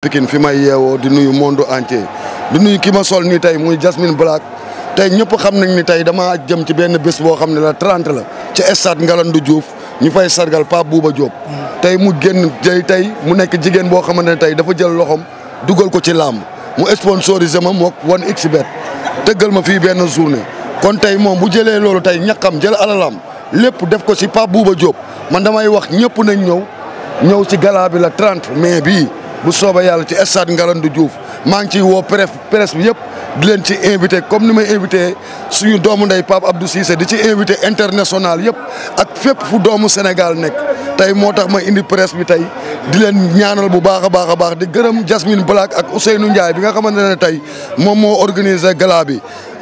Pikine fi may yeewoo di nuyu monde entier di nuyu ki ma sol nii tey muy Jasmine Black tey ñëpp xam nañ ni tey dama jëm ci benn bés boo xam ne la 30 la ci stade Ngalandou Diouf ñu fay sargal Pape Bouba Diop. tey mu génn tey mu nekk jigéen boo xamante ne tey dafa jël loxom dugal ko ci làmb mu sponsorisé ma mook 1xBet tëggal ma fii benn journée kon tey moom bu jëlee loolu tey ñaqam jël alalam lépp def ko ci Pape Bouba Diop man damay wax ñëpp nañ ñëw ci gala bi la 30 mai bii. bu soobee yàlla ci stade Ngalandou Diouf maa ngi ciy woo presse bi yëpp di leen ci invité comme ni may invité suñu doomu ndey Pape Abdou Cissé di ci invité international yëpp ak fépp fu doomu Sénégal nekk tey moo tax ma indi presse bi tey di leen ñaanal bu baax a baax a baax di gërëm Jasmine Black ak Ousseynou Ndiaye bi nga xamante ne tey moom moo organisé gala bi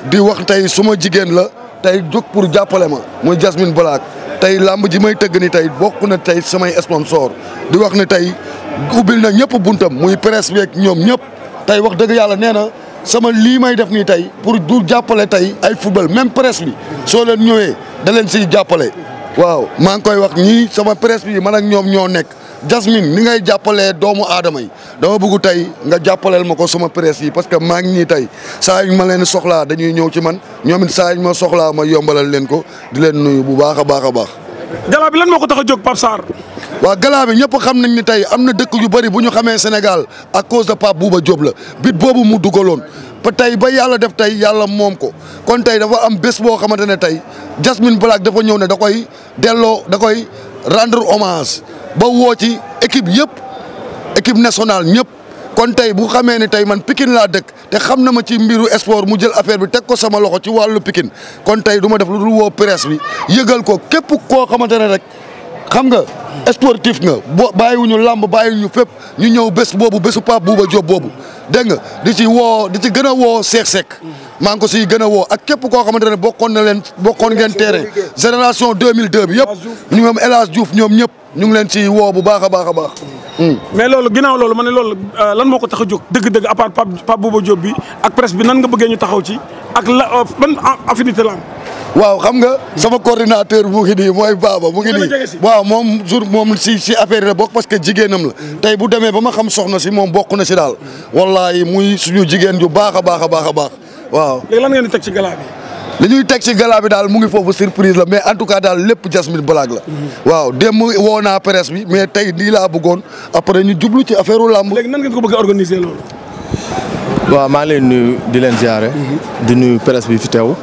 di wax tey suma jigéen la tey jóg pour jàppale ma muy Jasmine Black tey làmb ji may tëgg ni tey bokk na tey samay sponsor di wax ne tey ubbil na ñëpp buntam muy presse bi ak ñoom ñëpp tey wax dëgg yàlla nee na sama lii may def nii tey pour du jàppale tey ay football même presse bi soo leen ñëwee da leen siy jàppale. waaw maa ngi koy wax ñii sama presse bi man ak ñoom ñoo nekk Jasmine ni ngay jàppalee doomu aadama yi dama bëgg tey nga jàppaleel ma ko sama presse yi parce que maa ngi nii tey saa yu ma leen soxlaa dañuy ñëw ci man ñoom it saa yu ma soxlaa ma yombalal leen ko di leen nuyu bu baax a baax a baax. gala bi lan moo ko tax a jóg Pape Sarr. waaw gala bi ñëpp xam nañ ni tey am na dëkk yu bëri bu ñu xamee Sénégal à cause de Pape Bouba Diop la bit boobu mu dugaloon ba tey ba yàlla def tey yàlla moom ko kon tey dafa am bés boo xamante ne tey Jasmine Black dafa ñëw ne da koy delloo da koy rendre hommage ba woo ci équipe yëpp équipe nationale ñëpp kon tey bu xamee ne tey man Pikine laa dëkk te xam na ma ci mbiru sport mu jël affaire bi teg ko sama loxo ci wàllu Pikine kon tey du ma def lu dul woo presse bi yëgal ko képp koo xamante ne rek xam nga sportif nga bàyyiwuñu làmb bàyyiwuñu fépp ñu ñëw bés boobu bésu Pape Bouba Diop boobu dégg nga di ci gën a woo Cheikh Seck maa ngi ko siy gën a woo ak képp koo xamante ne bokkoon ngeen terrain génération 2002 bi yëpp ñu ñoom El Hadj Diouf ñoom ñëpp ñu ngi leen ci woo bu baax a baax a baax. mais loolu ginnaaw loolu ma ne loolu lan moo ko tax a jóg dëgg-dëgg à part Pape Bouba Diop bi ak presse bi nan nga bëggee ñu taxaw ci ak la ban affinité la am. waaw xam nga sama coordinateur mu ngi nii mooy Baba mu ngi nii waaw moom si affaire yi la bokk parce que jigéenam la tey bu demee ba ma xam soxna si moom bokk na si daal wallahi muy suñu jigéen ju baax a baax a baax a baax waaw. léegi lan ngeen di teg ci gala bi. li ñuy teg ci gala bi daal mu ngi foofu surprise la mais en tout cas daal lépp Jasmine Black la. waaw démb woo naa presse bi mais tey lii laa bëggoon après ñu jublu ci affaire u làmb. léegi nan ngeen ko bëgg a organiser loolu. waaw maa ngi leen nuyu di leen ziare. di nuyu presse bi fi teew.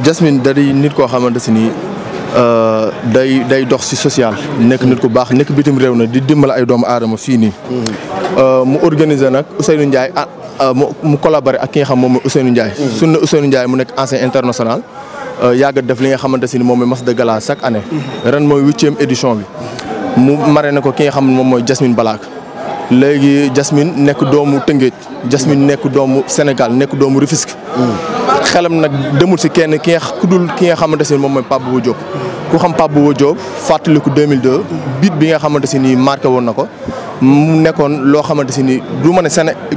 Jasmine da di nit koo xamante si ni day dox si social nekk nit ku baax nekk bitim réew na di dimbal ay doomu aadama fii nii. mu organiser nag Ousseynou Ndiaye mu collaboré ak ki nga xam moom mooy Ousseynou Ndiaye. suñu ne Ousseynou Ndiaye mu nekk ancien international yàgg def li nga xamante si ni moom mooy match de gala chaque année. ren mooy 8e édition bi mu mare na ko ki nga xam moom mooy Jasmine Black. léegi Jasmine nekk doomu Tëngéej Jasmine nekk doomu Sénégal nekk doomu Rufisque. xelam nag demul si kenn ki nga xamante si moom mooy Pape Bouba Diop. ku xam Pape Bouba Diop fàttaliku 2002 bit bi nga xamante si nii marqué woon na ko mu nekkoon loo xamante si nii du ma ne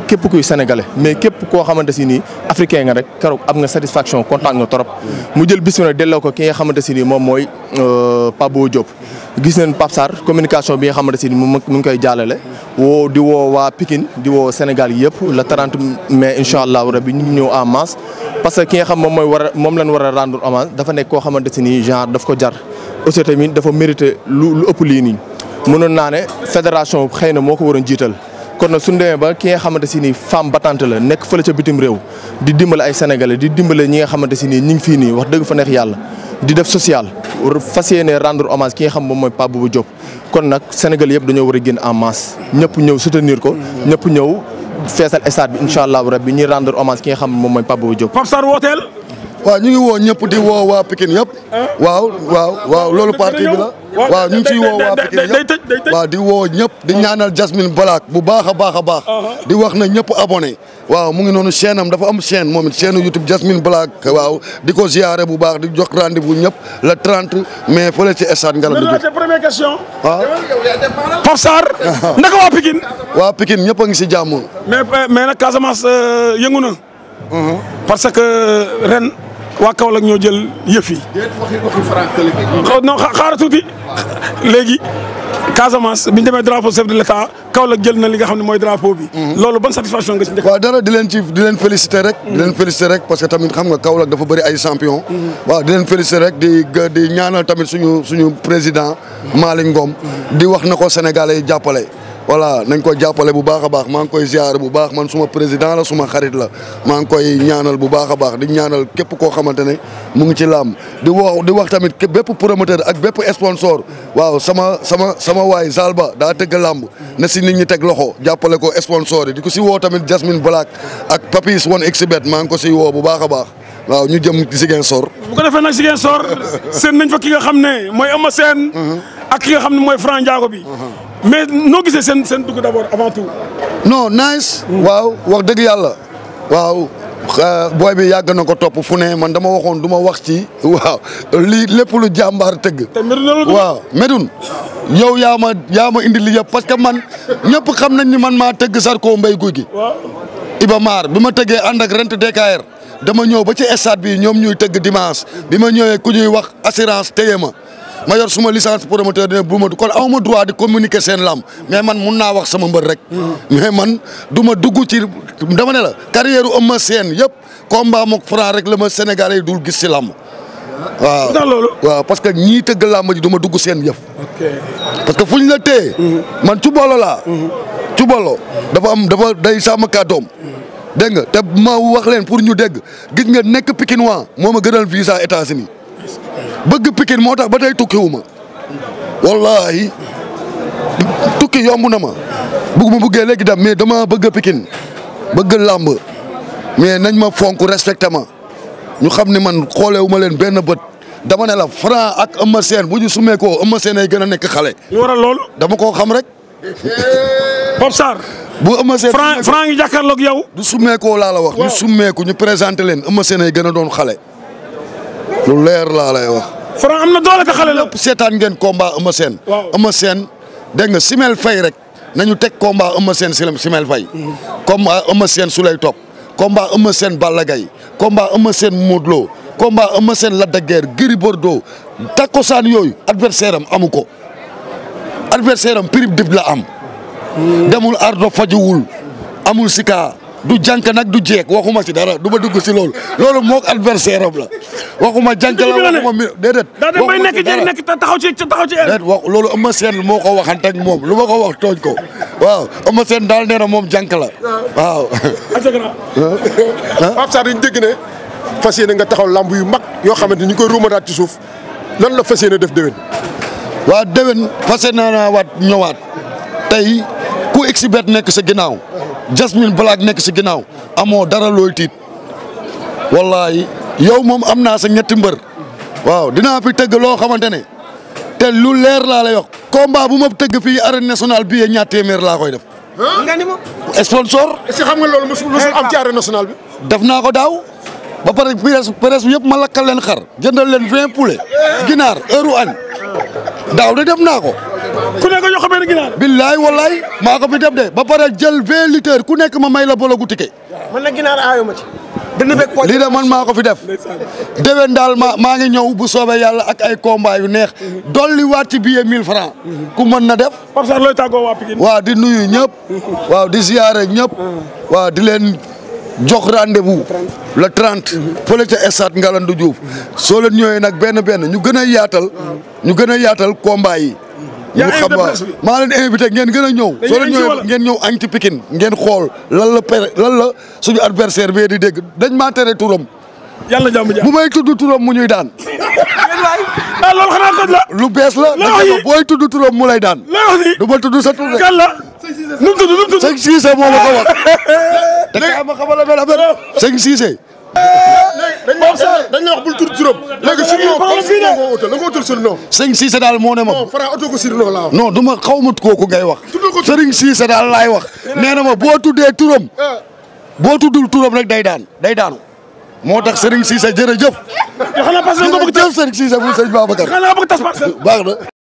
képp kuy sénégalais mais képp koo xamante si nii africain nga rek keroog am nga satisfaction kontaan nga trop. mu jël bis bi nag delloo ko ki nga xamante si nii moom mooy Pape Bouba Diop. gis nañ Pape Sarr communication bi nga xamante si ni mu ngi koy jàllale di woo waa Pikine di woo Sénégal yëpp le 30 mai incha allahu rabi ñu ngi ñëw en masse parce que ki nga xam moom lañ war a rendre hommage dafa nekk koo xamante si ni genre daf ko jar aussi tamit dafa mérité lu ëpp lii nii mënoon naa ne fédération xëy na moo ko waroon jiital kon nag suñu demee ba ki nga xamante si ni femme battante la nekk fële ca bitim réew di dimbale ay sénégalais di dimbale ñi nga xamante si ni ñi ngi fii nii wax dëgg fa neex yàlla di def social fas yéene rendre hommage ki nga xam moom mooy Pape Bouba Diop kon nag Sénégal yëpp dañoo war a génn en masse ñëpp ñëw soutenir ko ñëpp ñëw feesal stade bi incha allahu rabbi ñuy rendre hommage ki nga xam moom mooy Pape Bouba Diop. Pape Sarr wooteel. waaw ñu ngi woo ñëpp di woo waa Pikine yëpp. waaw loolu parti bi la. waaw ñu ngi ciy woo waa Pikine yëpp waaw di woo ñëpp di ñaanal Jasmine Black bu baax a baax a baax. di wax na ñëpp abonné. waaw mu ngi noonu chaîne am dafa am chaîne moom it chaîne YouTube Jasmine Black waaw di ko ziare bu baax di jox rendez-vous ñëpp le 30 mai fële ci stade Ngalandou Diouf. première question. waaw. Pape Sarr. naka waa Pikine. waa Pikine ñëpp a ngi si jàmm. mais nag Casamance yëngu na. parce que ren waa Kaolack ñoo jël yëf yi. non xaaral tuuti léegi Casamance bi ñu demee drapeau chef de l'État Kaolack jël na li nga xam ne mooy drapeau bi. loolu ban satisfaction nga ci njëkk. waaw dara di leen féliciter rek. di leen féliciter rek parce que tamit xam nga Kaolack dafa bëri ay champion. waaw di leen féliciter rek di ñaanal tamit suñu président Malick Ngom. di wax na ko Sénégalais yi jàppale. voilà nañ ko jàppale bu baax a baax maa ngi koy ziar bu baax man suma président la suma xarit la maa ngi koy ñaanal bu baax a baax di ñaanal képp koo xamante ne mu ngi ci làmb di wax tamit bépp promoteur ak bépp sponsor waaw sama waay Zalba daa tëgg làmb na si nit ñi teg loxo jàppale ko sponsor yi di ko si woo tamit Jasmine Black ak Papis 1xBet maa ngi ko si woo bu baax a baax waaw ñu jëm Ziguinchor. bu ko defee nag Ziguinchor seen nañ fa ki nga xam ne mooy Eumeu Sène ak ki nga xam ne mooy Franc Ndiago bi. mais noo gisee seen dugg d'abord avant tout. non nice. waaw wax dëgg yàlla. waaw booy bi yàgg na ko topp fu ne man dama waxoon du ma wax ci. waaw lii lépp lu jàmbaar tëgg. waaw Médoune yow yaa ma indi li yëpp parce que man ñëpp xam nañ ni man maa tëgg Zarko Mbaye Gouy Gui. Iba Mar bi ma tëggee ànd ak rent DKR dama ñëw ba ci stade bi ñoom ñuy tëgg dimanche bi ma ñëwee ku ñuy wax assurance téye ma yor suma licence promoteur ne bu ma kon aw ma droit di communiquer seen lamb mais man mun naa wax sama mbër rek. mais man du ma dugg ci dama ne la carrière Eumeu Sène yëpp combat mook Franc rek la ma Sénégalais yi dul gis si lamb. waaw parce que ñii tëgg lamb ji du ma dugg seen yëf. parce que fuñ la téye. man cubalo laa. cubalo dafa day sàmm kàddoom. dégg nga te ma wax leen pour ñu dégg gis nga nekk Pikinois moo ma gënal visa États-Unis bëgg Pikine moo tax ba tey tukkiwuma wallahi tukki yomb na ma bëggee léegi dem mais dama bëgg Pikine bëgg làmb mais nañ ma fonk respecté ma ñu xam ne man xoolewuma leen benn bët dama ne la Franc ak Eumeu Sène bu ñu sumee ko Eumeu Sène ay gën a nekk xale. lu waral loolu. dama koo xam rek. Pape Sarr. bu Eumeu Sène Franc ngi jàkkaarloog yow. du sumee ko laa la wax. ñu sumee ko ñu présenté leen Eumeu Sène ay gën a doon xale. lu leer laa lay wax. Franc am na doole te xale la. seetaan ngeen combat Eumeu Sène. waaw Eumeu Sène dégg nga Simel Faye rek nañu teg combat Eumeu Sène Simel Faye. combat Eumeu Sène su lay topp. combat Eumeu Sène Balla Gaye. combat Eumeu Sène Modou Lo. combat Eumeu Sène Lac de Guiers Gris Bordeaux takkusaan yooyu adversaire am amu ko. adversaire am prix dib la am. demul ardo fajuwul amul sika. du jànk nag du jeeg waxuma ci dara du ma dugg si loolu moog adversaire am la waxuma jànk la waxuma mi déedéet. waxuma ci dara nekk taxaw ci déedéet wax loolu Eumeu Sène moo ko waxante ak moom lu ma ko wax tooñ ko waaw Eumeu Sène daal nee na moom jànk la waaw. Pape Sarr dañu dégg ne fas yéene nga taxaw lamb yu mag yoo xamante ni ñu koy ruumadaat ci suuf lan la fas yéene def déwén. waa déwén fas yéene naa waat ñëwaat tey ku exhibit nekk sa ginnaaw. Jasmine Black nekk si ginnaaw amoo dara looy tiit wallahi yow moom am naa sa ñetti mbër waaw dinaa fi tëgg loo xamante ne te lu leer laa lay wax combat bu ma tëgg fii arène nationale bii ñaar téeméer laa koy def. nga ni ma. sponsor. est-ce que xam nga loolu mosul am ci arène nationale bi. def naa ko daaw ba pare presse bi yëpp ma lakkal leen xar jëndal leen 20 poulet ginaar heure añ daaw de def naa ko. ku nekk jox ko benn ginaar. billaay wallaay maa ko fi def de ba pare jël 20 litres ku nekk ma may la bolo gu ticket. man na ginaar aayu ma ci. lii de man maa ko fi def. déwén daal maa ngi ñëw bu soobee yàlla ak ay combat yu neex. dolli waat ci billet 1000 francs ku mën na def. Pape Sarr looy tàggoo waa Pikine. waaw di nuyu ñëpp. waaw di ziare ñëpp. waaw di leen jox rendez-vous. le 30. fële ca stade Ngalandou Diouf. soo leen ñëwee nag benn ñu gën a yaatal. ñu gën a yaatal combat yi. yaa ñu xam waaw maa leen invité ngeen gën a ñëw. soo leen ñëwee ngeen ñëw añ ci Pikine ngeen xool lan la suñu adversaire bi di dégg dañ maa tere turam. yàlla jàmm bu may tudd turam mu ñuy daan. loolu xanaa ko la. lu bees la. booy tudd turam mu lay daan. du ma tudd sa tur de. kan la. nu mu tudd. Sëñ Cissé moo ma ko wax. te kaa ma xamal la benn affaire. Sëñ Cissé. dañ la wax bul tudd turam. léegi surnom la nga utal surnom. Sëñ Cissé daal moo ne ma. non Franc oto ko surnom laa wax. non du ma xaw ma kooku ngay wax. Sëriñ Cissé daal laay wax. nee na ma boo tuddee turam. boo tuddul turam rek day daanu. moo tax Serigne Cissé jërëjëf. xanaa parce que nga bëgg jërëjëf Serigne Cissé bu Serigne Babacar. xanaa bëgg tas parcelle. baax na.